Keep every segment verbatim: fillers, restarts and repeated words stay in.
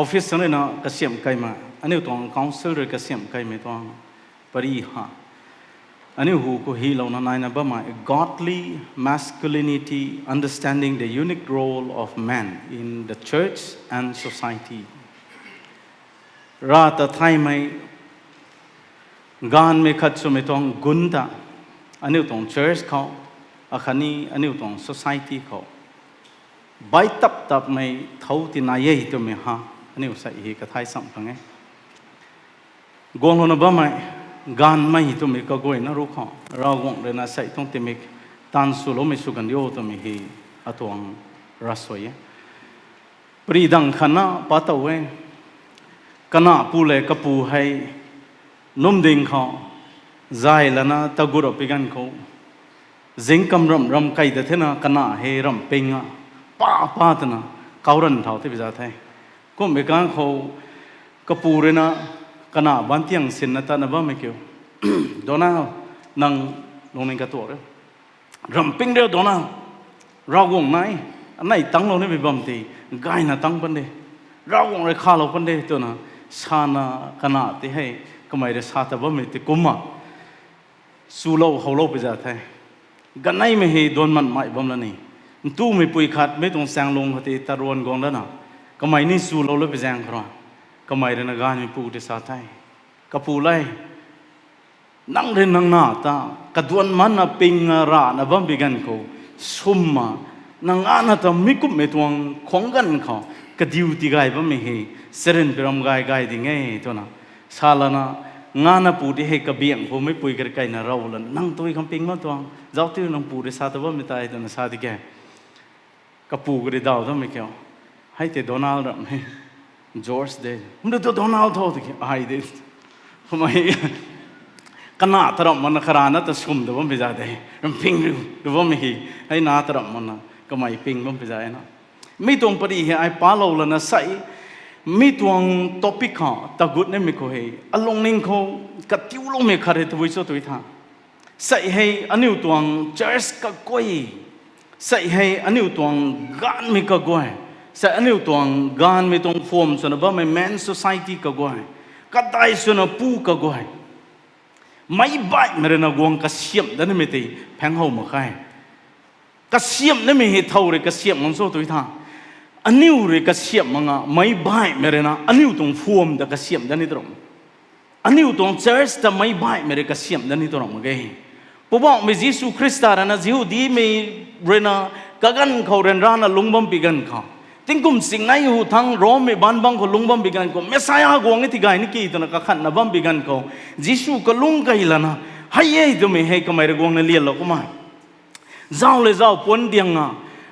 office rui na kasiamh kaimei, aniu tuang council rui kasiamh kaimei tuang pary ha. Aniu hu khou hylouna naina bammei godly masculinity, understanding the unique role of man in the church and society. Rav ta thaymei gaanvmei khat swmei tuang gun ta aniu tuang church khou, akhatni aniu tuang society khou baih tap tapmei thou ti nai e twmei ha, aniu sei hei kathai cham khang e. Guanglouna bammei, gaanvmei twmei kaguayna ruc khou, Ravguangc rui na sei tuang timik taanv swloumei sw kan diu twmei hei atuang ravsuai e. Pary dang khatna pa tow e. Kana pu le kapu hei num ding khou, zay lana tagut rap pi ganv khou, zingkam ramh ramh kei ta thena kana hei ramh ping a, pa pa twna kau ranv thau ti pi za the. Kummei kan khou kapu rui na kana bantiang sinna tatna bammei kiu, Donald, nang lungning katuak riu. Ramh ping riu Donald. Ravguangc nai, anei tanglou nimei bam tei, gayna tang pan de. Ravguangc rui khalou pan de twna sana kana tei hei, kamei rui sa ta bammei tei kumna chulou howlou pi za the. Ganeimei hei duan man mei bam la ni. Ntumei pui khat mei tuang chaeng lung khou tei taruan guang dana, kamei ni chulou lou pi zaeng khou rui, kamei rui na gaanvmei pu tei sa the, kapu le, nang rui nang na ta kaduan manna pingna rana bam pi ganv khou, swmna, nang ana ta mi kumhmei tuang khuang ganv khou kadiu tigay bammei hei, charyn pi ram gay gay ding e twna sa lana, ngana pu di hei kabiang khou meipui kar kaina raw lana, nang tui kham ping ma tuang zauc tiu, nang pu rui sa ta bammei tei twna sa di ke. Kapu kari daw dammei kiu, hei tei Donald ram e, George de, kum tu Donald tho tiki ai de, kumei, kana ta ramh mana karana ta swm ta bam pi za de, ram ping riu ta bammei hei, hei na ta ramh mana kamei ping bam pi za na. Mi tuang pary hei ai palou lana sei, mi tuang topic khou tagut nimei khou hei alungning khou katiuloumei khat hei tabui cho tui tha. Sei hei aniu tuang church kaguay, sei hei aniu tuang gaanvmei kaguay, sei aniu tuang gaanvmei tuang form swna bammei men society kaguay, kadai swna pu kaguay, meic baihmei rui na guang kasiamh dat nimei tei phaeng how mak khe. Kasiamh nimei hei thow rui kasiamh ngam cho tui tha. Aniu rui kasiamh mak nga, meic baihmei rui na aniu tuang form ta kasiamh dat ni tw ram. Aniu tuang church ta meic baihmei rui kasiamh dat ni tw ram mak ge. Poubauhmei Jisu Khrista rui na Jihudimei rui na kaganv khou ryanrana lungc bam pi ganv khou, tingkum singnei hu thangc Rommei baanc bangc khou lungc bam pi ganv khou, Messiah guang e tigay ni ki twna kakhanna bam pi ganv khou, Jisu kalung key lana, hei e twmei hei kamei rui guangna lianlou kumna, zauc le zauc puan diang a,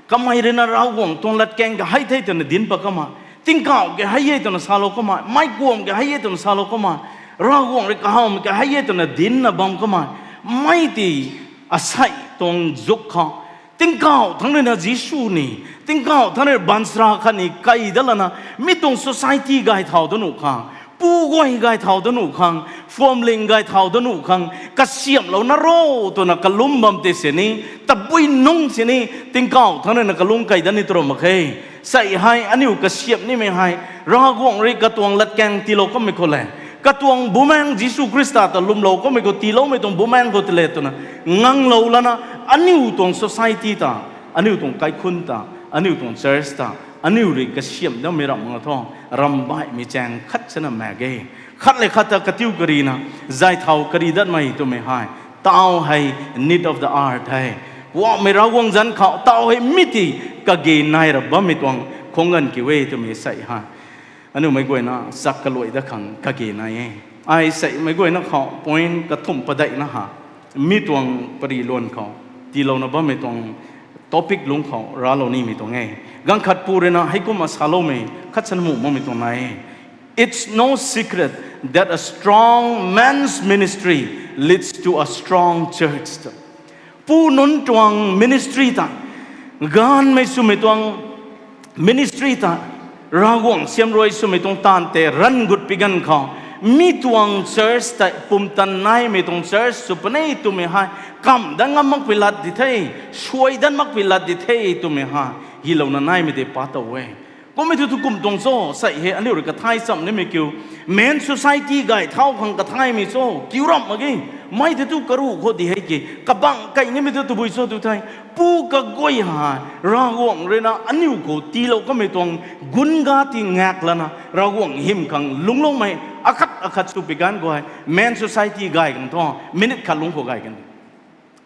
kamei rui na Ravguangc tuang latkaeng ka hei the twna dinc pat kumna, tingkauh ke hei e twna salou kumna, meic kuam ke hei e twna salou kumna, Ravguangc rui kahawmei ke hei e twna dincna bam kumna, mei ti asei tuang zuk khou, tingkauh thangc rui na Jisu ni, tingkauh thangc rui baanchara khatni key dat lana, mi tuang society gay thau dat nuh khang, pu guay gay thau dat nuh khang, phuamling gay thau dat nuh khang kasiamhlou na ro twna kalum bam tei sini, tabui nungc sini, tingkauh thangc rui na kalung key dat ni tw ram mak khe. Sei hei aniu kasiamh nimei hei, Ravguangc rui katuang latkaeng tiilou kummei khou le, katuang Bumaengh Jisu Khrista ta lwmlou kummei khou tiiloumei tuang Bumaengh khou tei le twna nganglou lana, aniu tuang society ta, aniu tuang kaikhunc ta, aniu tuang church ta, aniu rui kasiamh dammei ramh nga thu, ramh baihmei chaeng khat sana mak ge. Khat le khat ta katiu karina, zay thau kari datmei twmei hei, tau hei need of the hour the. Poubauhmei Ravguangc zanc khou tau hei mi ti kage nai ra bammei tuang khwang ganv kiu e twmei sei hei, aniu meic guayna chak kaluai dat khang kage nai e. Ai sei meic guayna khou point kathumh padeihna ha, mi tuang pary luan khou tiilouna bammei tuang topic lungc khou raclou nimei tuang e. Ganv khat pu rui na heikumna saloumei khat sana muh makmei tuang nai e. It's no secret that a strong man's ministry leads to a strong church. Pu nunc tuang ministry ta, gaanvmei swmei tuang ministry ta, Ravguangc siamruai swmei tuang taanv tei ranv gut pi ganv khou, mi tuang church tei pumtan naimei tuang church sw puni twmei hei, kamh dat ngam makpui lat di the, suai dat makpui lat di the twmei hei hylouna naimei tei pa tow e. Kummei thu tu kum tuang cho, sei hei aniu rui kathai cham nimei kiu. Men society gay thau khang kathaimei cho, kiu ramh mak ge. Mei tei thu karuh khou di hei ki, kabang kai nimei thu tabui cho tu thei. Pu kaguay hei, Ravguangc rui na aniu khou tiilou kamei tuang gun ga ti ngak lana, Ravguangc hym khang lungcloumei, akhat akhat sw pi ganv khou hei, Men society gay khang thu, minute khat lungc khou gay kan de.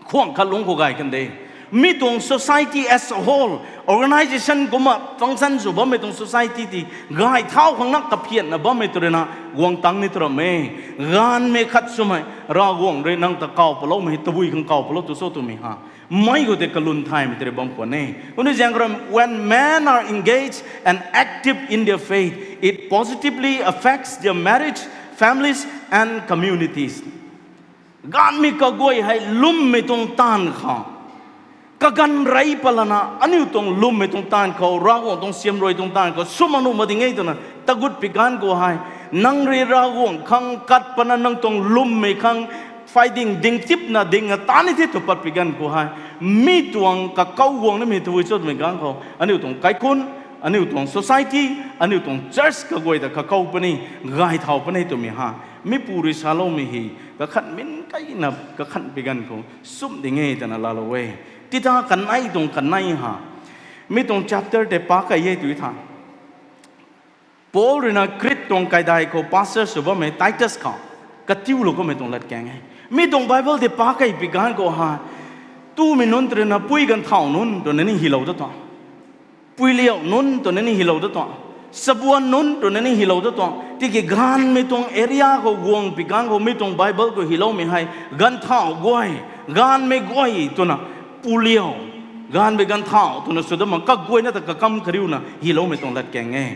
Khwang khat lungc khou gay kan de. Mi tuang society as a whole, organisation kumna function sw bammei tuang society ti, gay thau khang na kaphianna bammei tw rui na, guang tang ni tw ramh e. Gaanvmei khat swmei, Ravguangc rui nang ta kaw paloumei, tabui khang kaw palou tu cho twmei ha. Mei khou tei kalum thaymei tei rui bam khwan e. Kumna zaeng khou rui, when men are engaged and active in their faith, it positively affects their marriage, families, and communities. Gaanvmei kaguay hei lwmmei tuang taanv khou, kaganv rey pat lana, aniu tuang lwmmei tuang taanv khou, Ravguangc tuang siamruai tuang taanv khou, sw mak nuh mak ding e twna, tagut pi ganv khou hei, nang rui Ravguangc khang kat patna nang tuang lwmmei khang, phay ding, ding tipna, ding a tan ni the tw pat pi ganv khou hei, mi tuang kakau guang nimei tabui cho twmei ganv khou, aniu tuang kaikhunc, aniu tuang society, aniu tuang church kaguay ta kakau puni, gay thau puni twmei ha. Mi pu rui saloumei hei, kakhan min kaina, kakhan pi ganv khou, sumh ding e twna laalou e. Tita kanei tuang kanei ha. Mi tuang chapter tei pa key e tu tha. Paul rui na Crete tuang kaidai khou pastor sw bammei Titus khou, katiulou kamei tuang latkaeng e. Mi tuang Bible tei pa key pi ganv khou ha, tumei nunc tw rui na pui ganvthauh nunc twna ni hylou da tuang. Puiliauh nunc twna ni hylou da tuang. Sabuan nunc twna ni hylou da tuang. Tiki gaanvmei tuang area khou guang pi ganv khou mi tuang Bible khou hyloumei hei, ganvthauh guay, gaanvmei guay twna, puiliauh, gaanvmei ganvthauh twna sw da mak, kaguayna ta kakam kariuna hyloumei tuang latkaeng e.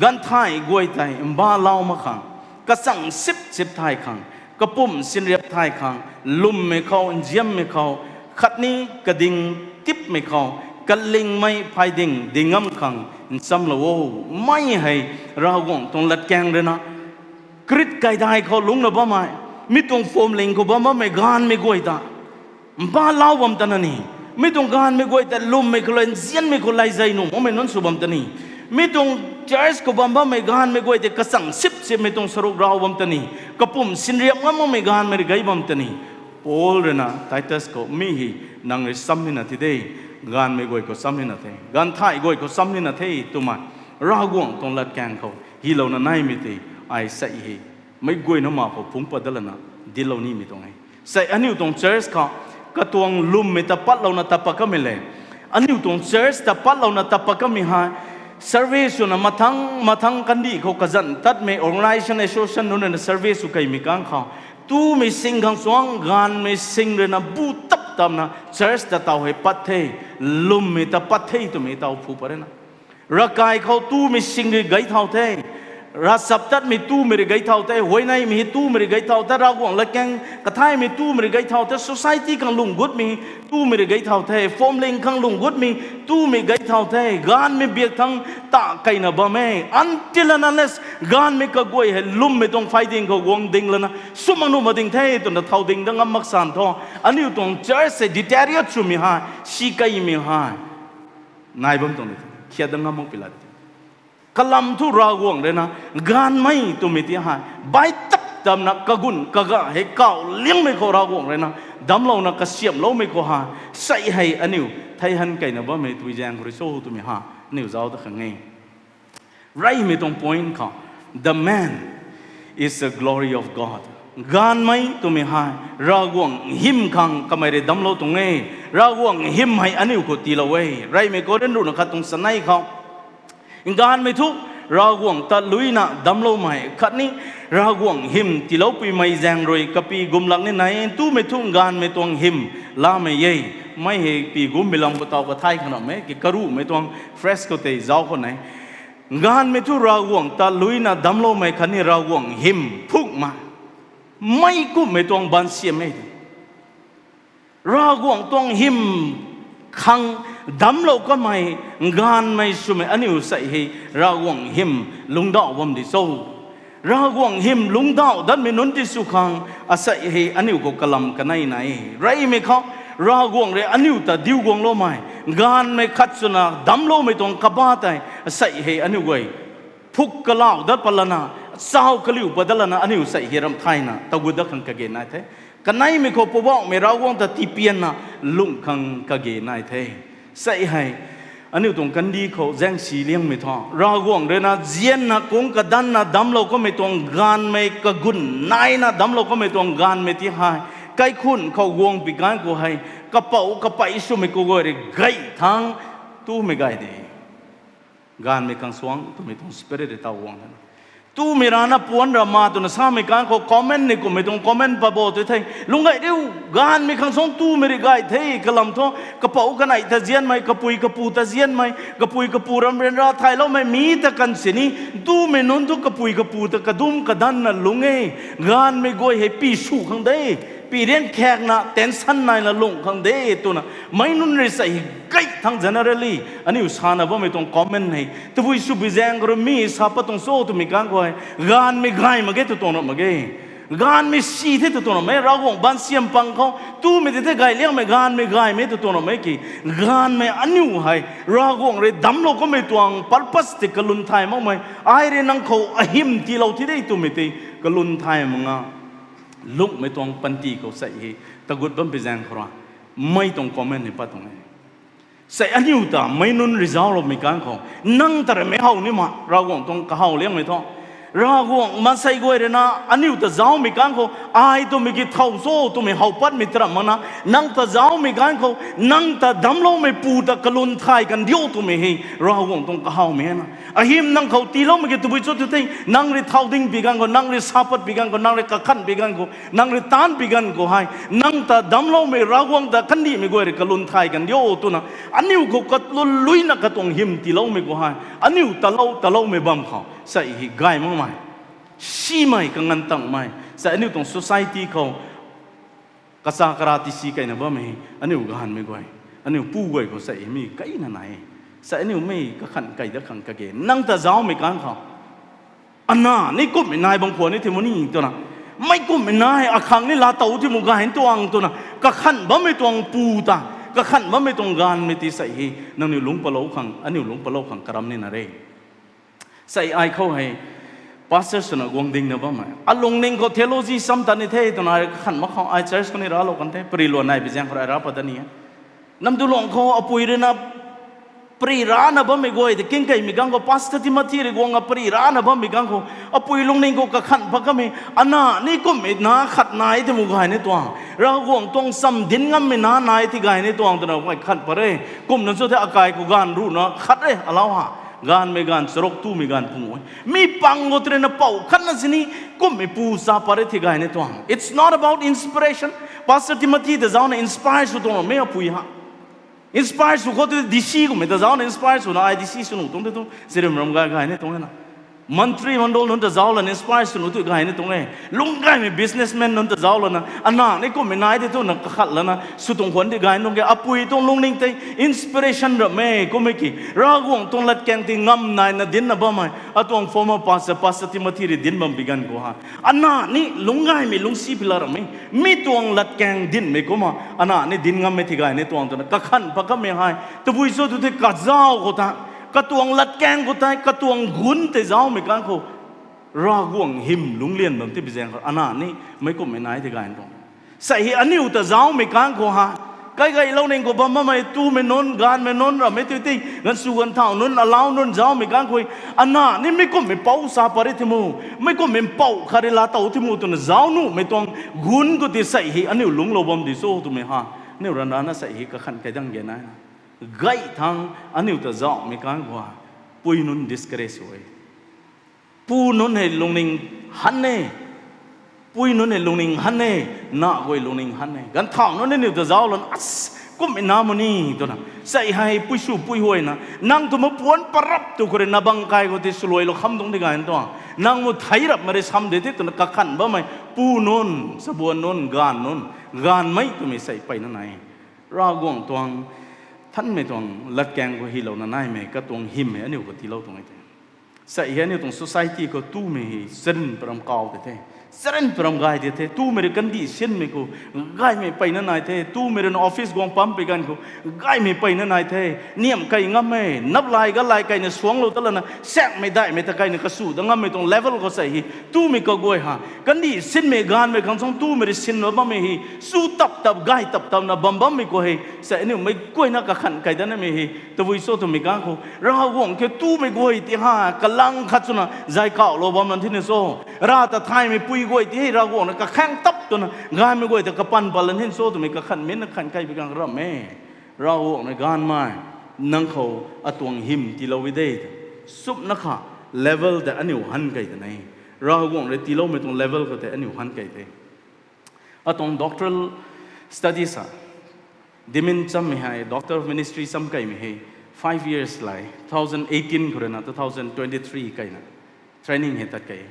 Ganvthai guay tei mbalau mak khang, kachang sip sip thay khang, kapumc sinriap thay khang, lwmmei khou, nzianmei khou, khatni kading tipmei khou, kalingmei phay ding ding ngam khang nchamlou o. Mei hei Ravguangc tuang latkaeng rui na, Crete kaidai khou lungcna bammei, mi tuang phuamling khou bam bammei gaanvmei guay ta, mbalau bam tana ni, mi tuang gaanvmei guay ta lwmmei khou lay, nzianmei khou lay zay nuh makmei nunc sw bam ta ni, mi tuang church khou bam bammei gaanvmei guay tei kachang sip sipmei tuang saruk rau bam ta ni, kapumc sinriap ngam makmei gaanvmei rui gay bam ta ni, Paul rui na Titus khou mi hei, nang rui sam nina the de, gaanvmei guay khou sam nina the, ganvthai guay khou sam nina the twmei, Ravguangc tuang latkaeng khou hylouna naimei tei, ai sei hei, meic guayna ma khou phungc pat dat lana, dinclou nimei tuang e. Sei aniu tuang church khou, katuang lwmmei ta patlouna ta pat kamei le, aniu tuang church ta patlouna ta pat kamei hei, survey swna mathang mathang kandih khou kazanc tatmei organisation, association nunc rui na survey sw keymei kang khou, tumei sing khang suang gaanvmei sing rui na bu tap tapna church ta taw hei pat the, lwmmei ta pat the twmei taw phu pat rui na, ravkai khou tumei sing rui gay thau the, ravchaptatmei tumei rui gay thau the, huayneymei hei tumei rui gay thau the, Ravguangc latkaeng kathaimei tumei rui gay thau the, society khang lung gutmei tumei rui gay thau the, phuamling khang lung gutmei tumei gay thau the, gaanvmei biak thang ta keyna bam e. Until and unless gaanvmei kaguay hei lwmmei tuang phay ding khou guang ding lana, sw mak nuh mak ding the twna thau ding dat ngam mak san thu, aniu tuang church hei deteriorate swmei hei, si keymei hei nai bam tuang ni, khiat dat ngam mak pi la. Kalam thu Ravguangc rui na, gaanvmei twmei ti hei, bai tap tapna kagun kaga hei kauh liangmei khou Ravguangc rui na, damclouna kasiamhloumei khou hei, sei hei aniu thei han keyna bammei tui zaeng khou rui cho twmei hei, aniu zauc ta khang e. Reymei tuang point khou, the man is the glory of God. Gaanvmei twmei hei, Ravguangc hym khang kamei rui damclou tuang e. Ravguangc hym hei aniu khou tiilou e. Reymei Korinth ruhna khat tuang chanei khou, gaanvmei thu Ravguangc ta luina damcloumei khatni Ravguangc hym tiiloupui mei zaeng rui kapy gum lak ni nai, tumei thu gaanvmei tuang hym lamei e. Mei hei pi gummei lam khou taw kathay khang ramh e, ki karuhmei tuang phrase khou tei zauc khou nai. Gaanvmei thu Ravguangc ta luina damcloumei khatni Ravguangc hym phukmei, mei kumhmei tuang baansiam e. Ravguangc tuang hym khang damclou kamei, gaanvmei swmei aniu sei hei Ravguangc hym lungcdauh bam di cho. Ravguangc hym lungcdauh datmei nunc ti sw khang, asei hei aniu khou kalam kanei nai. Reymei khou, Ravguangc rui aniu ta diu guangloumei, Gaanvmei khat swna damcloumei tuang kabah tei, sei hei aniu guay phuk kalau dat pat lana, chau kaliu pat dat lana aniu sei hei ramh thayna tagut dat khang kage nai the. Kaneimei khou Poubauhmei Ravguangc ta tipianna lungh khang kage nai the. Sei hei aniu tuang kandih khou zaengsi liangmei thu Ravguangc rui na zianna kungc kadanna damclou kamei tuang gaanvmei, kagun naina damclou kamei tuang gaanvmei ti hei, kaikhun khou guang pi ganv khou hei, kapouc kapey swmei khou guay rui gay thangc, tumei gay de. Gaanvmei khang suang twmei tuang spirit rui taw guang the. Tumei rana puanc ra ma twna samei ganv khou comment ni kummei tuang comment pa bo tu the. Lung gay riu, gaanvmei khang suang tumei rui gay the kalam thu, kapouc kanei ta zianmei, kapui kapu ta zianmei, kapui kapu ram ryanra thayloumei mi ta kan sini, tumei nunc thu kapui kapu ta kadum kadanna lungc e, gaanvmei guay hei pi sw khang de, pi rian khakna tension naina lungh khang de twna, meic nunc rui sei hei gay thangc generally aniu sana bammei tuang comment hei tabui sw bi zaeng khou rui mi sa pat tuang cho twmei ganv khou hei, gaanvmei gay mak ge tw tuang ra mak ge. Gaanvmei si the tw tuang ra mak e, Ravguangc baansiam pang khou tumei tei the gay liangmei, gaanvmei gaymei tw tuang ra mak e ki. Gaanvmei aniu hei Ravguangc rui damclou kamei tuang purpose tei kalun thay makmei, ai rui nang khou ahym tiilou thi de twmei tei kalun thay mak nga, lungmei tuang panty khou sei hei tagut bam pi zaeng khou ra, mei tuang comment ni pat tuang e. Sei aniu ta meic nunc rui zaucloumei ganv khou, nang ta rui mei how ni ma, Ravguangc tuang kahaw liangmei thu, Ravguangc maansei guay rui na aniu ta zaucmei ganv khou, ai twmei ki thow cho twmei how patmei ta ram mak na, nang ta zaucmei ganv khou nang ta damcloumei pu ta kalun thay kan diu twmei hei Ravguangc tuang kahawmei na. Ahym nang khou tiiloumei ki tabui cho tu the, nang rui thau ding pi ganv khou, nang rui sa pat pi ganv khou, nang rui kakhan pi ganv khou, nang rui taanc pi ganv khou hei, nang ta damcloumei Ravguangc ta kandihmei guay rui kalun thay kan diu twna, aniu khou kalun luina katuang hym tiiloumei khou hei, aniu talou taloumei bam khou sei hei gay makmei, simei, kanganv tangmei sei aniu tuang society khou kacha kara tisi kaina bammei, aniu gaanvmei guay, aniu pu guay khou sei hei mi kaina nai e. Sei aniu mei kakhan kai dat khang kage nang ta zaucmei ganv khou, ana ni kumhmei nai bam khwan ni thimu ni twna, mei kumhmei nai akhang ni laatow thimu gay ni tuang twna, kakhan bammei tuang pu ta, kakhan bammei tuang gaanvmei ti sei hei nangniw lungc palou khang, aniu lungc palou khang karam nina re. Sei ai khou hei pastor swna guang dingna bammei, alungning khou theology sam ta ni the twna ai kakhan mak khou ai church khou ni raclou kan the, pari luan nai bi zaeng khou ai ra pat ta ni e. Namdulong khou apui rui na pari rana bammei guay tei kingkeimei ganv khou Pastor Timothy rui guang a pari rana bammei ganv khou, apui lungning khou kakhan pat kamei, ana ni kumhmei na khat nai ti mu gay ni tuang, Ravguangc tuang cham dinc ngammei na nai ti gay ni tuang twna kakhan pat re. Kumna cho the akai khou gaanv ruhna khat e alau ha. Gaanvmei gaanv charuk tumei gaanv phung e. Mi pang khou tei rui na pou khatna sini kumhmei pu cha pat re ti gay ni tuang. It's not about inspiration. Pastor Timothy ta zaucna inspire sw tuang mei apui ha. Inspire sw khou tu D C kummei ta zaucna inspire swna ai D C sw nuh tuang te tu, sirim ram gay gay ni tuang e na. Mantri mandal nunc ta zauc lana inspire sw nuh tu gay ni tuang e. Lungc gaymei businessman nunc ta zauc lana, ana ni kumhmei nai tei twna kakhat lana sw tuang khwan ti gay ni tuang e. Apui tuang lungning tei inspiration ram e kummei ki, Ravguangc tuang latkaeng tei ngam naina dincna bammei atuang former pastor, Pastor Timothy rui dinc bam pi ganv khou ha, ana ni lungc gaymei lungcsi pila ram e. Mi tuang latkaeng dincmei kumna ana ni dinc ngammei ti gay ni tuang twna kakhan pat kamei hei tabui cho tu tei kazauc khou ta, katuang latkaeng khou tei, katuang gunc tei zaucmei ganv khou, Ravguangc hym lungclian bam ti bi zaeng khou ana ni meic kumhmei nai ti gay ni tuang. Sei hei aniu ta zaucmei ganv khou ha, kai gaylou ning khou bam bammei tumei nunc, gaanvmei nunc, rammei tei tei ganvsw ganvthau nunc, alau nunc zaucmei ganv khou, ana ni mi kumhmei pou cha pat re ti mu, mi kumhmei pou khat rui laatow ti mu twna zauc nuhmei tuang gunc khou tei sei hei aniu lungclou bam di cho twmei ha, aniu ranrana sei hei kakhan kai dang ge na. Gay thangc aniu ta zaucmei ganv khou ha, pui nunc discourage sw e. Pu nunc hei lungning han e, pui nunc hei lungning han e, na guay lungning han e. Ganvthau nunc ni aniu ta zauc lana, as, kumhmei na mu ni twna, sei hei pui sw pui huayna, nang tu ma puanc parap tu khou rui na bang kai khou tei swluailou kham tuang ti gay ni tuang. Nang mu thei rapmei rui sam de tei twna kakhan bammei pu nunc, chabuan nunc, gaanv nunc, gaanvmei twmei sei peyna nai. Ravguangc tuang, thanmei tuang latkaeng khou hylouna naimei katuang hym hei aniu khou tiilou tuang e tei. Sei hei aniu tuang society khou tumei hei charyn param kau tei the. Charyn param gay di the, tumei rui kandih sinmei khou gaymei peyna nai the, tumei rui na office guang pampui ganv khou gaymei peyna nai the, niamh key ngam e, nap lai ga lai keyna suangclou ta lana, saekmei daihmei ta keyna kasu dat ngammei tuang level khou sei hei, tumei kaguay ha, kandih sinmei gaanvmei khang sung tumei rui sinna bammei hei, su tap tap, gay tap tapna bam bammei khou hei, sei aniu mei guayna kakhan key dat namei hei, tabui cho twmei ganv khou, Ravguangc kiu tumei guay ti ha, kalang khat swna zay kauhlou bam lan thina cho. Rav ta thaymei pui guay ti hei Ravguangc rui kakhaeng tap twna, gaanvmei guay ta kapan pat lan thina cho twmei kakhan minna khan key bi ganv ramh e. Ravguangc rui gaanvmei, nang khou atuang hym tiilou e de. Sumna kha, level tei aniu han key ta ne. Ravguangc rui tiiloumei tuang level khou tei aniu han key the. Atuang doctoral studies a, dimin chammei hei, Doctor of Ministry cham keymei hei, five years lai, two thousand eighteen khou rui na two thousand twenty-three keyna, training hei tat key.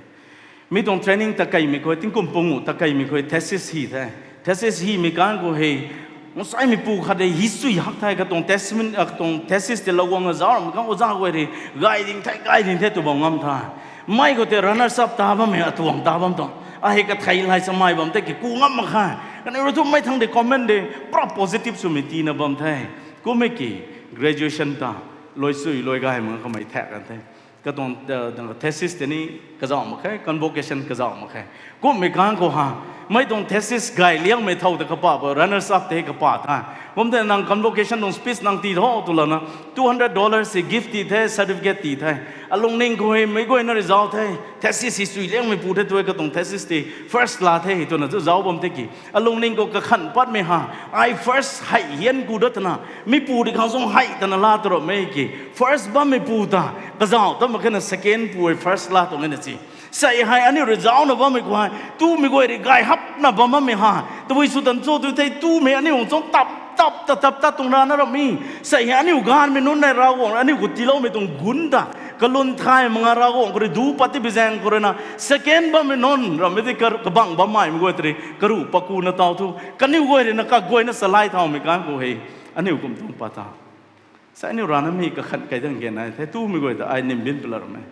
Mi tuang training tat keymei khou, tingkum pungu tat keymei khou, thesis hy the. Thesis hymei ganv khou hei, masaimeipu khat de history hak the, katuang testimony, katuang thesis tei lou guangna zauc ramei ganv oja guay rui, gay ding the, gay ding the tw bam ngam the. Mei khou tei runners up ta bammei atuang ta bam tuang. Ahei kathei lai chamei bam tei ki ku ngam mak khe. Kaniw rui thu mei thangc de comment de, pura positive swmei tina bam the. Kummei ki graduation ta, luai chui luai gay mak kamei thak kan the. Katuang thesis tei ni kazauh mak khe, convocation kazauh mak khe. Kummei ganv khou ha, mei tuang thesis gay liangmei thow ta kapa bo, runners up tei kapa the. Kum tei nang convocation tuang speech nang tii tho twlana, two hundred dollars si gift tii the, certificate tii the. Alungning khou hei meic guayna rui zauc the, thesis hi chui liangmei pu the tu, katuang thesis tei first la the twna zauc bam tei ki, alungning khou kakhan patmei ha, ai first hei hian ku dat twna, mipu di khang sung hei tana la tu ramei ki, first bammei pu ta kazauh ta mak khe na, second pu hei first la tuang e na si. Sei hei aniu rui zaucna bammei khou hei, tumei guay rui gay hapna bam bammei ha, tabui sw tan cho tu thei, tumei aniu hang chang tap tap ta tap ta tuang rana ramh e. Sei hei aniu gaanvmei nunc nei Ravguangc rui aniu khou tiiloumei tuang gun ta kalun thay mak nga, Ravguangc khou rui du pat ti bi zaeng khou rui na, second bammei nunc ramei tei kabangc bammeimei guay tei rui karuh pakuna taw thu, kaniw guay rui na kaguayna salai thaumei ganv khou hei, aniu kum tuang pat ta, sei aniu rana mi kakhan key dang gen nai the, tumei guay ta ai nim bin pala ramei.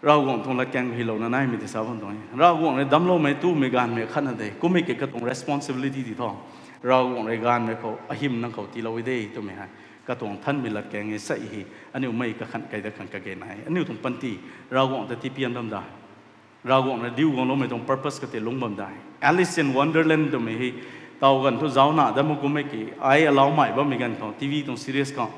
Ravguangc tuang latkaeng hylouna naimei tei sa bam tuang e. Ravguangc rui damcloumei tumei gaanvmei khatna de, kummei ki katuang responsibility ti tho. Ravguangc rui gaanvmei khou ahym nang khou tiilou e de twmei hei, katuang thanmei latkaeng e sei hei, aniu mei kakhan key dat khang kage nai. Aniu tuang panty, Ravguangc ta tipian bam da. Ravguangc rui diu guangloumei tuang purpose katei lungc bam da. Alice in Wonderland twmei hei, taw ganv thu zaucna dat mak kummei ki, ai alaumei bammei ganv khou, TV tuang series khou,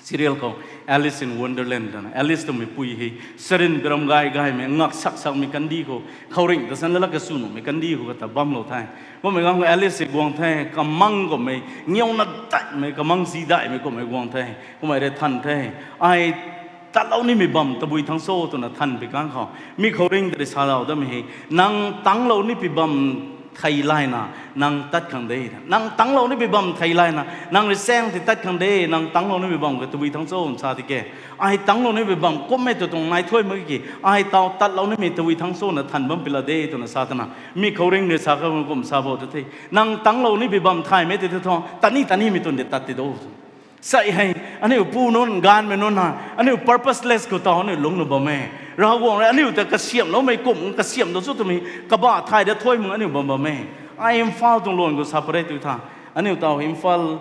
serial khou, Alice in Wonderland twna, Alice twmei pui hei, charyn karam gay gaymei, ngak sak sakmei kandih khou, khouringh ta san lala kasu nuhmei kandih khou kata bamlou the. Kummei ganv khou Alice hei guang the, kamang kummei, ngiauna daihmei, kamang si daihmei kummei guang the, kummei rui than the. Ai tatlou nimei bam tabui thangc cho twna than pi ganv khou, mi khouringh ta rui salou datmei hei, nang tangclou nipui bam thei layna, nang tat khang de. Nang tangclou nipui bam thei layna, nang rui chaeng tei tat khang de, nang tangclou nimei bam ka tabui thangc cho sa tike. Ai tangclou nimei bam kummei tu tuang nai thuay mak ki, ai taw tatlou nimei tabui thangc cho na than bam pila de twna sa twna, mi khouringh rui sa kha kum sa bo tu the. Nang tangclou nipui bam thaymei tei tu thu, tat ni tat nimei twn de tat ti do. Sei hei, aniu pu nunc, gaanvmei nunc ha, aniu purposeless khou taw aniu lungcna bam e. Ravguangc rui aniu ta kasiamhloumei kum, kasiamh dou cho twmei, kabah thay dat thuay mak aniu bam bam e. Ai Imphal tuang luan khou sa pare tu tha. Aniu taw Imphal,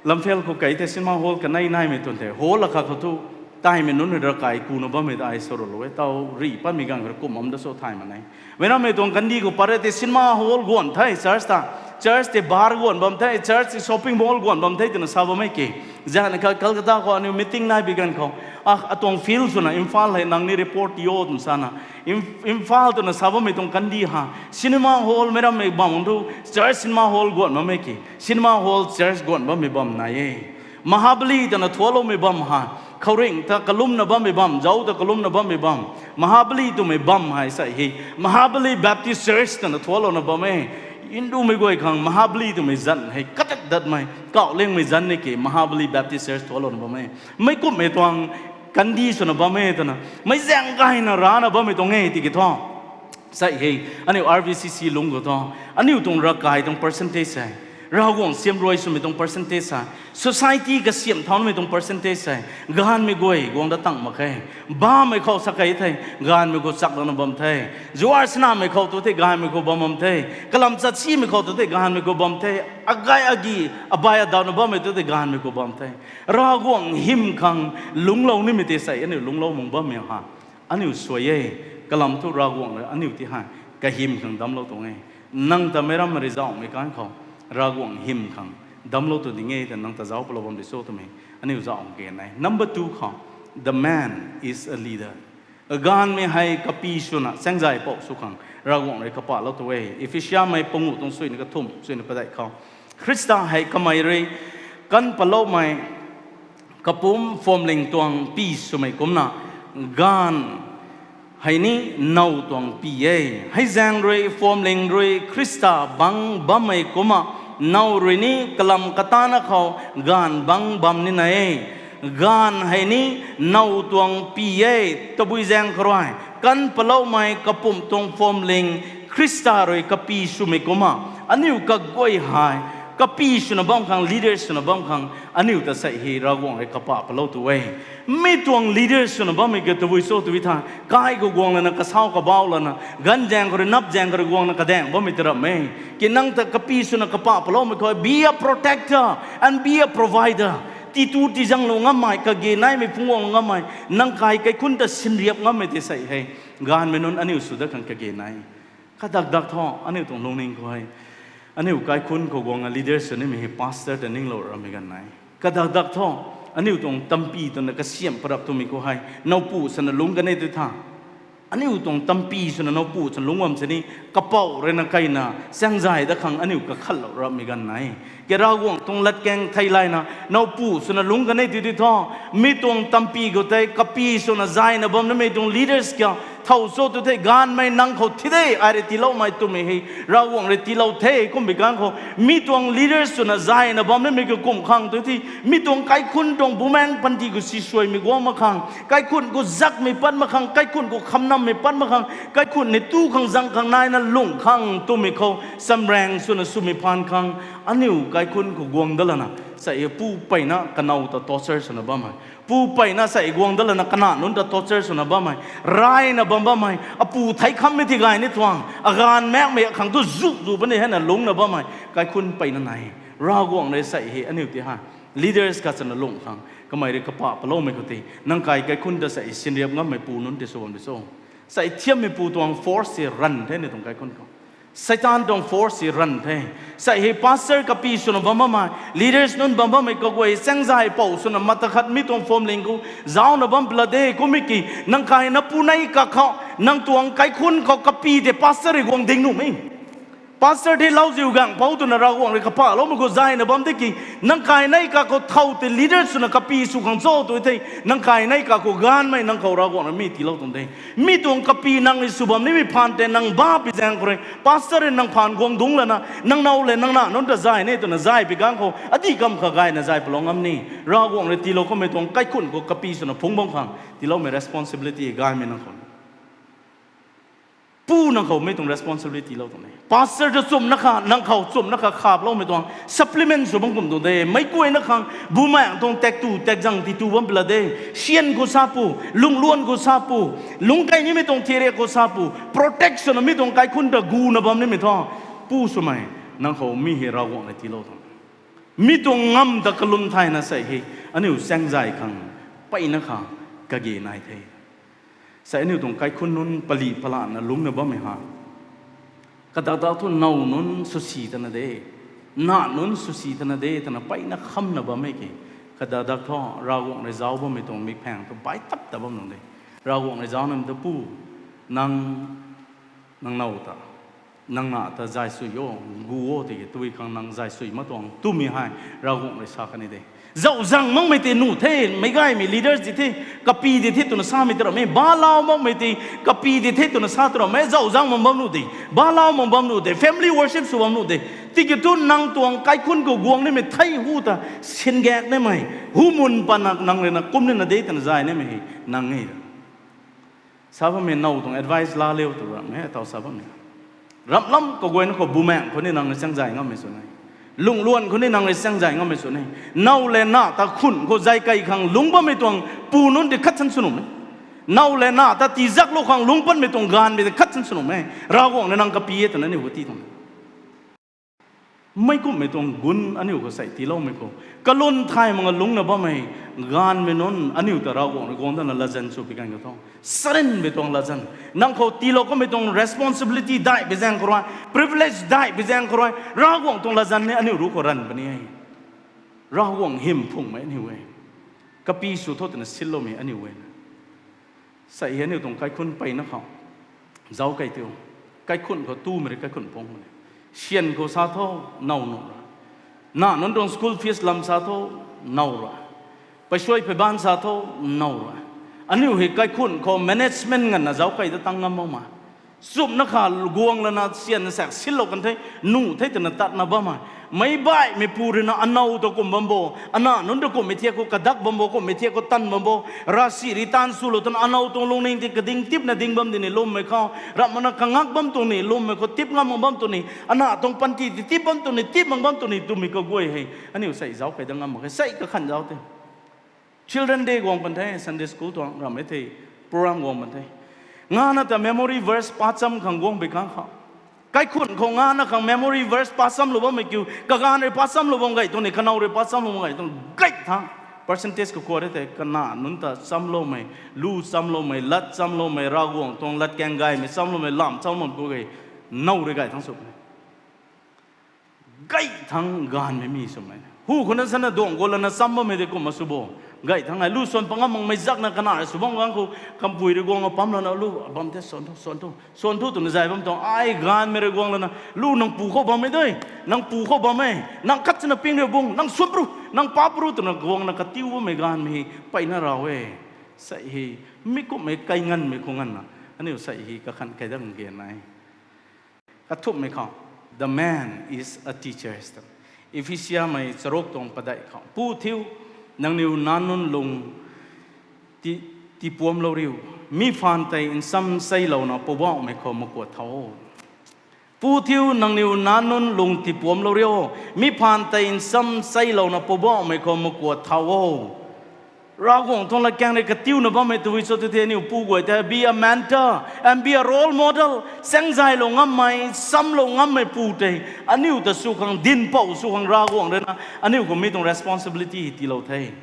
Lamphel khou kei tei cinema hall kanei naimei twn the. Hall akhat khou thu, taimei nunc rui ravkai kuna bammei ta ai sarulou e. Taw rih patmei ganv khou kum am da cho thay mak e. Meic rammei tuang kandih khou pat re tei cinema hall guan the church ta. Church tei bar guan bam the, church tei shopping mall guan bam the twna sa bam e ki. Zan kha Calcutta khou aniu meeting nai bi ganv khou, a, atuang field swna Imphal hei nang ni report ti o twna sana. Im-, Imphal twna sa bammei tuang kandih ha, cinema hall meic rammei bam thu, church cinema hall guan bam e ki. Cinema hall church guan bammei bam nai e. Mahabali twna thuacloumei bam ha, khouringh ta kalumna bammei bam, zauc ta kalumna bammei bam. Mahabali twmei bam hei sei hei, Mahabali Baptist Church twna thuaclouna bam e. Hindumei guay khang Mahabali twmei zanc hei katat datmei, kauh lengmei zanc ni ki Mahabali Baptist Church thuaclouna bam e. Meic kumhmei tuang kandih swna bam e twna, meic zaeng gayna rana bammei tuang e tiki thu. Sei hei, aniu R V C C lungc khou thu, aniu tuang ravkai tuang percentage hei, Ravguangc siamruai swmei tuang percentage hei, society kasiamh thaunamei tuang percentage hei, gaanvmei guay guang dat tang mak khe. Bammei khou sa kei the, gaanvmei khou chaklouna bam the. Zuar sanamei khou tu the, gaanvmei khou bam bam the. Kalam chatsimei khou tu the, gaanvmei khou bam the. Agay agi, abai adauhna bammei tu the, gaanvmei khou bam the. Ravguangc hym khang lungclou nimei tei sei aniu lungclou mak bammei ha. Aniu suai e, kalam thu Ravguangc rui aniu ti hei kahym khang damclou tuang e. Nang ta meic rammei rui zauhmei kan khou, Ravguangc hym khang damclou tu ding e ta nang ta zauc palou bam di cho twmei aniu zauc ke nai. Number two khou, the man is a leader. Gaanvmei hei kapi swna saengzaipou sw khang Ravguangc rui kapahlou tu e. Ephesiamei panguh tuang suina kathumh, suina padeih khou, Khrista hei kamei rui kan paloumei kapumc phuamling tuang pi swmei kumcna, gaanv hei ni now tuang pi e. Hei zaeng rui phuamling rui Khrista bangc bammei kumna, now rui ni kalam katana khou gaanv bangc bam nina e. Gaanv hei ni now tuang pi e, tabui zaeng khou rui kan paloumei kapumc tuang phuamling Khrista rui kapi swmei kumna, aniu kaguay hei kapi swna bam khang, leader swna bam khang, aniu ta sei hei Ravguangc rui kapah palou tu e. Mi tuang leader swna bammei ke tabui cho tw tha, kai khou guang lana, kasau kabau lana, ganv zaeng khou rui nap zaeng khou rui guangna kadaeng bammei ta ram e. Ki nang ta kapi swna kapah paloumei khou, be a protector and be a provider. Titu tizanglou ngammei, kage naimei phungc guanglou ngammei, nang kai kaikhunc ta sinriap ngammei tei sei hei gaanvmei nunc aniu sw dat khang kage nai. Kadak dak thu aniu tuang lungning khou hei, aniu kaikhunc khou guangna leader sw nimei hei pastor ta ninglou ramei ganv nai. Kadak dak thu aniu tuang tampi twna kasiamh parap twmei khou hei nowpu swna lungc kan e tw tha, aniu tuang tampi swna nowpu swna lungc bam sini, kapouc rui na kaina saengzay dat khang aniu kakhatlou ramei ganv nai. Ke Ravguangc tuang latkaeng theilayna nowpu swna lungc kan e tw tw thu, mi tuang tampi khou tei kapi swna zayna bam nimei tuang leaders kiu thow cho tw the, gaanvmei nang khou thi de, ai rui tiiloumei twmei hei Ravguangc rui tiilou the. Kumbei ganv khou mi tuang leaders swna zayna bam nimei kakum khang tu the, mi tuang kaikhunc tuang bumaengc panty khou sisuaimei guang mak khang, kaikhunc khou zakmei pat mak khang, kaikhunc khou khamnammei pat mak khang, kaikhunc ni tu khang zang khang naina lungh khang twmei khou samraeng swna swmei phaan khang, aniu kaikhunc khou guang dat lana sei pu peyna kanow ta torture swna bammei, pu peyna sei guang dat lana kana nunc ta torture swna bammei, rayna bam bammei, apu theic khammei ti gay ni tuang, agaanv maekmei khang tu zu zu puni heina lungcna bammei kaikhunc peyna nai. Ravguangc rui sei hei aniu ti hei leaders khat swna lungh khang kamei rui kapah paloumei khou tei nang kai kaikhunc ta sei sinriap ngammeipu nunc tei sw bam di cho? Sei thiammeipu tuang force si ranv the ni tuang kaikhunc khou. Seitaan tuang force si ranv the. Sei hei pastor kapi swna bam bammei, leaders nunc bam bammei kaguay saengzaipou swna mata khat mi tuang phuamling khou zauna bam pla de. Kummei ki nang kai na pu nei kakhou, nang tuang kaikhunc khou kapi tei pastor rui guang ding nuhmei, pastor tei lauziu gaengpou twna Ravguangc rui kapahloumei khou zayna bam de ki, nang kai nei kakhou thow tei leader swna kapi sw khang cho tw the, nang kai nei kakhou gaanvmei nang khou Ravguangc rui mi tiilou tuang de. Mi tuang kapi nang rui sw bam nimei phaan tei nang ba pi zaeng khou rui pastor rui nang phaan guang dungc lana, nang now le nang na nunc ta zay ne twna zay pi ganv khou adih kam kha gayna zay palou ngam ni. Ravguangc rui tiilou kamei tuang kaikhunc khou kapi swna phungc bam khang tiiloumei responsibility gaymei nang khou pu nang khou mei tuang responsibility lou tuang e. Pastor ta chumna kha, nang khou chumna kha khaploumei tuang supplement sw bam kum tuang de. Meic guayna khang bumaengc tuang tak tu tak zang titu bam pla de. Syan khou sa pu, lungluan khou sa pu, lungc kei nimei tuang thirak khou sa pu, protect swna mi tuang kaikhunc ta guna bam nimei thu, pu swmei, nang khou mi hei Ravguangc rui tiilou tuang. Mi tuang ngam ta kalum thayna sei hei aniu saengzay khang peyna kha kage nai the. Sei aniu tuang kaikhunc nunc palih palana lungcna bammei ha, kadak dak thu now nunc swsi tana de, na nunc swsi tana de twna peyna khamna bammei ki, kadak dak thu Ravguangc rui zauc bammei tuang mikphaeng thu bai tap ta bam nung de. Ravguangc rui zauc nunc ta pu, nang, nang now ta, nang na ta zay sui o, gu o tiki tui khang nang zay sui mak tuang twmei hei Ravguangc rui sa kan ni de. Zauh zang makmei tei nuh the, meic gaymei leaders di the, kapi di the twna samei tw rammei, balau makmei tei kapi di the twna sa tw rammei, zauh zang mak bam nuh de, balau mak bam nuh de, family worship sw bam nuh de. Tiki thu nang tuang kaikhunc khou guang nimei thei hu ta singak nimei, hu mun pana nang rui na kum nina de twna zay nimei hei nang e. Sa bammei now tuang advice la liu tw ram e, taw sa bammei. Ramlam kaguayna khou bumaengc khou ni nang na saengzay ngammei sw nai. Lungluan khou ni nang rui chaeng zay ngammei sw ni. Now le na ta khun khou zay kei khang lungc bammei tuang pu nunc di khat san sw nuh e. Now le na ta tizaklou khang lungc panmei tuang gaanvmei di khat san sw nuh e. Ravguangc na nang kapi e twna aniu khou ti tuang. Meic kumhmei tuang gun aniu khou sei tiiloumei khou, kalun thay mak lungcna bammei gaanvmei nunc aniu ta Ravguangc rui guang dana latzan sw pi ganv khou thu, sarinmei tuang latzan, nang khou tiilou kamei tuang responsibility daih pi zaeng khou rui, privilege daih pi zaeng khou rui, Ravguangc tuang latzan ni aniu ruc khou ranv puni e. Ravguangc hym phungmei aniu e. Kapi sw tho twna sinloumei aniu e. Sei hei aniu tuang kaikhunc peyna khou zauc kei tiu. Kaikhunc khou tumei rui kaikhunc pung e. Syan khou sa tho, now nuh ra. Na nunc tuang school fees lam sa tho, now ra. Paisuai peibaanc sa tho, now ra. Aniu hei kaikhunc khou management nganvna zauc kei ta tang ngam mak ma. Chumna kha guang lana syan saek sinlou kan the, nuh the twna tatna bammei. Meic baihmeipu rui na anow ta kum bam bo, ana nunc ta kumhmei thiak khou kadak bam bo, kumhmei thiak khou tan bam bo, ravsic rui taanv swlou twna anow tuang lungning ti kading tipna ding bam di ni lwmmei khou, ramh makna kangak bam tuang ni, lwmmei khou tip ngam mak bam tuang ni, ana tuang panty ti tip bam tuang ni, tip mak bam tuang ni twmei kaguay hei aniu sei zauc kei dat ngam mak khe, sei kakhanh zauc te. Children Day guang pan the, Sunday school tuang ramh e thei, program guang pan the. Ngana ta memory verse pacham khang guang bi kang khou, kaikhunc khou ngana khang memory verse pachamlou bammei kiu, kagaanv rui pachamlou bam gay tuang ni, kanow rui pachamlou bam gay tuang gay thang. Percentage kakua re tei kana nunc ta chamloumei, lu chamloumei, lat chamloumei, Ravguangc tuang latkaeng gaymei chamloumei, lam chamloumei ku gay, now rui gay thang sw puni. Gay thang gaanvmei mi swmei. Hu khou na sana duang gou lana cham bammei de kumna sw bo. Gay thang ai lu swan pangam makmei zakna kana rui sw bam gang khou, kampui rui guang apam lana lu bam the swan thu, swan thu, swan thu twna zay bam tuang. Ai gaanvmei rui guang lana lu nang pu khou bammei de, nang pu khou bam e, nang khat chana ping riu bung, nang swan pru, nang pa pru twna guangna katiu bammei gaanvmei hei peyna raw e. Sei hei, mi kumhmei kai nganvmei khou nganvna aniu sei hei kakhanh kei dat nge nai. Kathumhmei khou, the man is a teacher. Ephesiamei charuk tuang padeih khou, pu thiu, nangniw nac nunc lung ti, tipuamlou riu, mi phaan tei nsam seilouna Poubauhmei khou makuat thau o. Pu thiu, nangniw nac nunc lung tipuamlou riu, mi phaan tei nsam seilouna Poubauhmei khou makuat thau o. Ravguangc tuang latkaeng rui katiuna bammei tabui cho tu the aniu pu guay tei be a mentor and be a role model. Chaengzaylou ngammei, samlou ngammei pu tei aniu ta sw khang, dinhpouc sw khang Ravguangc rui na aniu khou mi tuang responsibility tiilou the.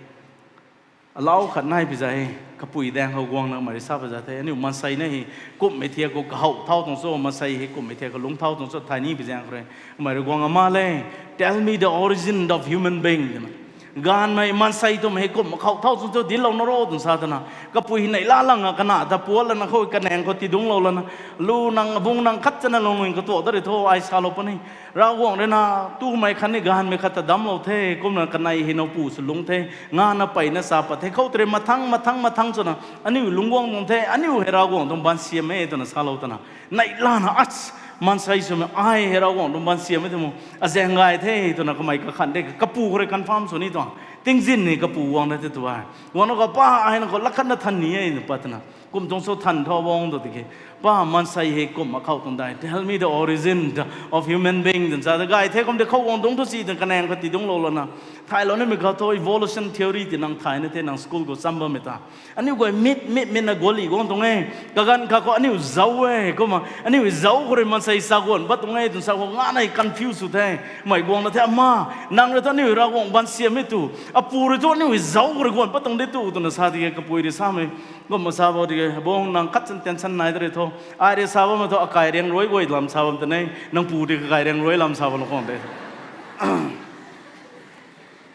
Alau khat nai pi zai, kapui daeng khou guangna mei rui sa pi zai the, aniu maansei na hei kumhmei thiak khou kahow thau tuang cho, maansei hei kumhmei thiak khou lungc thau tuang cho thay ni pi zaeng khou rui, mei rui guang ama le, tell me the origin of human being twna. Gaanvmei maansei twmei hei kumh kahow thau tuang cho dinclou na ro twna sa twna, kapui hei neihla lang a kana ta puat lana khou kanaeng khou tidungclou lana, lu nang abung nang khat chana lungning katuak dat rui tho ai salou puni. Ravguangc rui na, tumei khat ni gaanvmei khat ta damclou the, kumna kanei hei nowpu sw lungc the, ngana peyna sa pat the, khou tei rui mathang, mathang, mathang swna aniu lungc guang tuang the, aniu hei Ravguangc tuang baansiam e twna salou twna, neihlana ach, maansei swmei ai hei Ravguangc tuang baansiam e twmu, azaeng gay the twna kamei kakhanh de, kapu khou rui confirm sw ni tuang, tingzin ni kapu guang na the tu ai. Guangna khou pa, ai na khou lak khatna than ni e na pat twna, kum tuang cho than tho bang tu tiki, pa maansei hei kumh kahow tuang dai, tell me the origin of human being twna sa ta gay the, kum de khou guang dungc thu si twna kanaeng khou tidungclou lana, thaylou nimei khou thu evolution theory ti nang thayna the, nang school khou cham bammei ta. Aniu guay mit, mit, mitna guali guang tuang e. Kaganv kha khou aniu zauc e, kumna aniu zauc khou rui maansei sa guan pat tuang e twna sa khou ngana hei confuse sw the. Mei guangna the, ama, nang rui thu aniu Ravguangc baansiam e tu, apu rui thu aniu zauc khou rui guan pat tuang de tu twna sa tiki kapui rui samei, kumna sa bam tiki, bung nang khat chan tension nai dat rui tho, ai rui sa bammei thu akai riang rui guay lam sa bam ta ne, nang pu tei kakai riang rui lam sa bam lou khang de.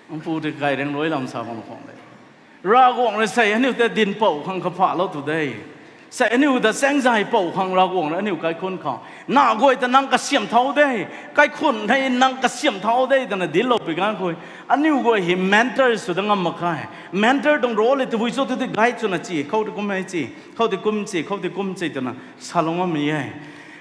Nang pu tei kakai riang rui lam sa bam lou khang de. Ravguangc rui sei aniu ta dinhpouc khang kaphalou tu de. Sei aniu ta chaengzay pouc khang Ravguangc rui aniu kaikhunc khou, na guay ta nang kasiam thau de, kaikhunc hei nang kasiam thau de twna dinclou pi ganv khou, aniu guay hei mentor sw dat ngam mak khe. Mentor tuang role e tabui cho tu tei guide swna chi, khou tei kum e chi, khou tei kum chi, khou tei kum chi twna salou ngammei e.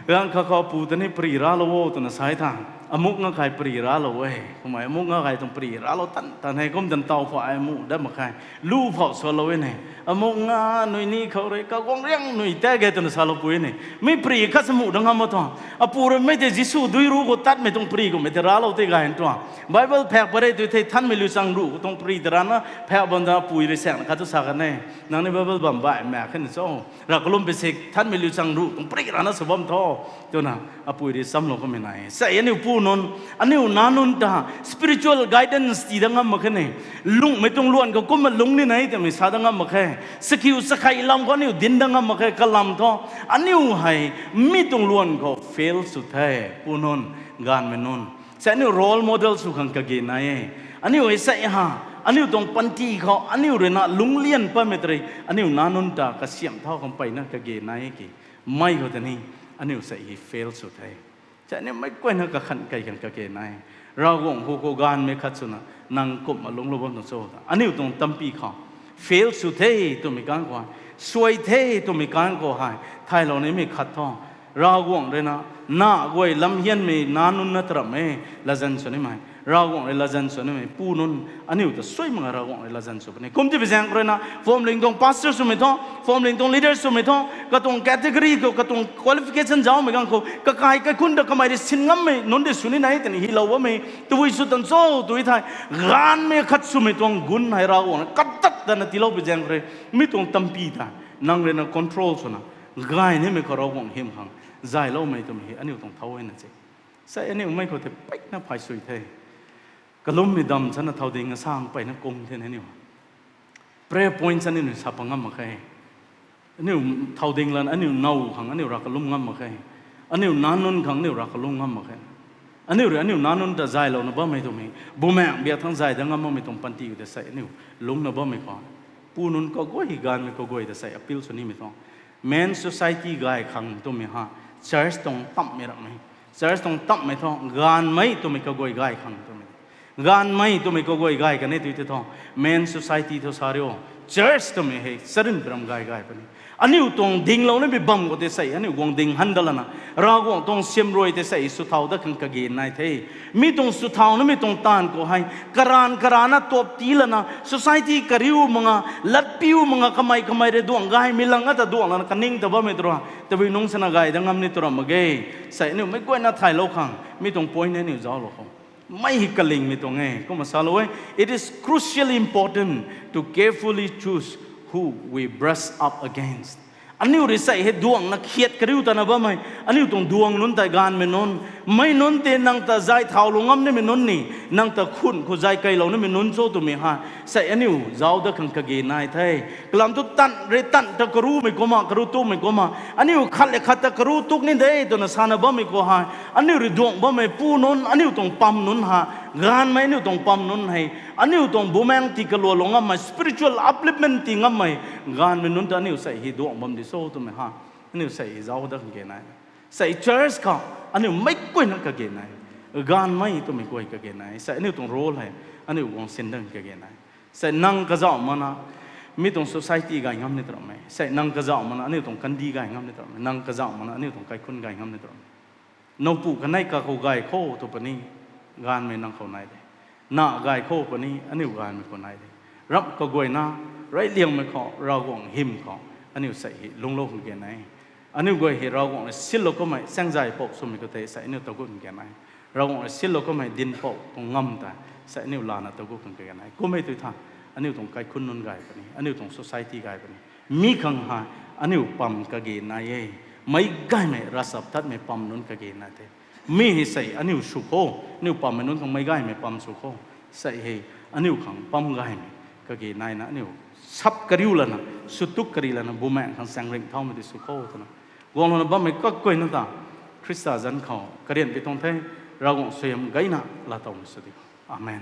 Ganv kha khou pu ta ni pary raclou o twna sa e tha. Amuk nga kai pari raclou e. Kumna amuk nga kai tuang pari raclou tan tan hei kum tan taw phou ai amuh dat mak khe. Lu phou salou e ne. Amuk nga nui ni khou rui kaguang riang nui ta ge twna salou pui ne. Mi pari khat sa muh dat ngam mak tuang. Apu rui mei tei Jisu dui ru khou tatmei tuang pari kummei tei raclou tei gay tuang. Bible phak pary tu thei thanmei liu chang ru khou tuang pari tei rana phak bam da apui rui saekna khat tu sa kan e. Nang ni Bible bam baih mak khe na cho. Rav kalum pei sik thanmei liu chang ru tuang pari rana sw bam tho. Twna apui rui chamlou kamei nai e. Sa aniu pu nunc, aniu nac nunc ta spiritual guidance tii dat ngam mak khe ne. Lungmei tuang luan khou kumna lungc ni nai twmei sa dat ngam mak khe. Sakhiu sakhei lam khou aniu dinc dat ngam mak khe kalam thu. Aniu hei mi tuang luan khou fail sw the, pu nunc, gaanvmei nunc. Sa aniu role model sw khang kage nai e. Aniu hei sa ha, aniu tuang panty khou aniu rui na lungc lian patmei tei rui aniu nac nunc ta kasiamh thau khang mpeyna kage nai e ki. Mei khou tei ni aniu sa hei fail sw the. Sa aniu meic guayna kakhan kei khang kage nai. Ravguangc hu khou gaanvmei khat swna nang kumna lungclou bam tuang cho ta aniu tuang tampy khou fail sw the twmei kan khou, suai the twmei kan khou hei thaylou nimei khat thu, Ravguangc rui na nac guay lam hianmei nac nunc na taramh e, latzan sw nimei. Ravguangc rui latzan sw nimei pu nunc aniu ta suai mak nga Ravguangc rui latzan sw puni. Kum ti pui zaeng rui na phuamling tuang pastor swmei thu, phuamling tuang leader swmei thu, katuang category khou, katuang qualification zaumei ganv khou kakai kaikhunc ta kamei rui sin ngammei nunc tei sw ni nai twna hylou bammei tabui sw tan cho tw thei, gaanvmei khat swmei tuang gun hei Ravguangc rui katat tana tiilou pui zaeng rui, mi tuang tampy ta nang rui na control swna gay nimei khou Ravguangc hym khang zayloumei twmei hei aniu tuang thau e na se. Sa aniu mei khou tei peyna phay sui the. Kalummei dam sana thau ding asang peyna kum the na aniu prayer point sa aniu sa pa ngam mak khe. Aniu thau ding lana aniu now khang aniu rav kalum ngam mak khe. Aniu nac nunc khang aniu rav kalum ngam mak khe. Aniu rui aniu nac nunc ta zaylouna bammei twmei, bumaengh biak thang zay dat ngam makmei tuang panty khou tei sa aniu lungcna bammei khou, pu nunc kaguay, gaanvmei kaguay ta sa appeal sw nimei tuang, men society gay khang twmei ha, church tuang tamhmei ramhmei, church tuang tamhmei thu gaanvmei twmei kaguay gay khang twmei, gaanvmei twmei kaguay gay kan e tw thei thu, men society thu sa rio, church twmei hei charynmei ram gay gay puni. Aniu tuang dinglou nimei bam khou tei sa aniu guang ding han dat lana, Ravguangc tuang siamruai tei sa sw thau dat khang kage nai the. Mi tuang sw thau nimei tuang taanv khou hei, karaanv karaanv na tuap tii lana society kariu mak nga, latpiu mak nga, kamei kamei rui duang gaymei lang ata duang lana kaning ta bammei tura tabui nungc sana gay dat ngam ni tura mak ge. Sa aniu meic guayna thaylou khang mi tuang point aniu zauclou khou, mei hei kalingmei tuang e. Kumna salou e, it is crucially important to carefully choose who we brush up against. Aniu rui sa hei duangna khiat kariu tana bammei, aniu tuang duang nunc tei gaanvmei nunc, mei nunc tei nang ta zay thaulou ngam nimei nunc ni, nang ta khun khou zay keylou nimei nunc cho twmei ha, sa aniu zauc dat khang kage nai the. Kalam thu tan rui tan ta karumei kumna, karu tukmei kumna, aniu khat le khat ta karu tuk ni de twna sana bammei khou hei, aniu rui duang bammei pu nunc, aniu tuang pam nunc ha, gaanvmei aniu tuang pam nunc hei, aniu tuang bumaengh tii kalualou ngammei, spiritual upliftment tii ngammei gaanvmei nunc ta aniu sa hei duang bam di cho twmei ha, aniu sa hei zauc dat khang kage nai. Sa church khou aniu meic guayna kage nai. Gaanvmei twmei guay kage nai. Sa aniu tuang role hei aniu guang sin dat khang kage nai. Sa nang kazauh makna mi tuang society gay ngam ni taramhmei. Sa nang kazauh makna aniu tuang kandih gay ngam ni taramhmei. Nang kazauh makna aniu tuang kaikhunc gay ngam ni taramhmei. Nowpu kanei kakhou gay khou tw puni, gaanvmei nang khou nai de. Nac gay khou puni, aniu gaanvmei khou nai de. Ramh kaguayna, reyliangmei khou, Ravguangc hym khou aniu sa hei lungclou khang kage nai. Aniu guay hei Ravguangc rui sinlou kummei chaengzay pou swmei khou tei sa aniu tagut khang kage nai. Ravguangc rui sinlou kummei dinhpouc tuang ngam tei sa aniu lana tagut khang kage nai. Kummei tw tha, aniu tuang kaikhunc nunc gay puni, aniu tuang society gay puni. Mi khang hei aniu pam kage nai e. Meic gaymei ravchaptatmei pam nunc kage nai the. Mi hei sa aniu sw khou, aniu pammei nunc khang meic gaymei pam sw khou, sa hei aniu khang pam gaymei kage naina aniu sap kariu lana, swtuk kari lana, bumaengh khang chaeng ringh thaumei tei sw khou twna guanglouna bammei kaguayna ta Khrista zanc khou karianpui tuang the. Ravguangc suaihiam gayna laatowmei sw di. Amen.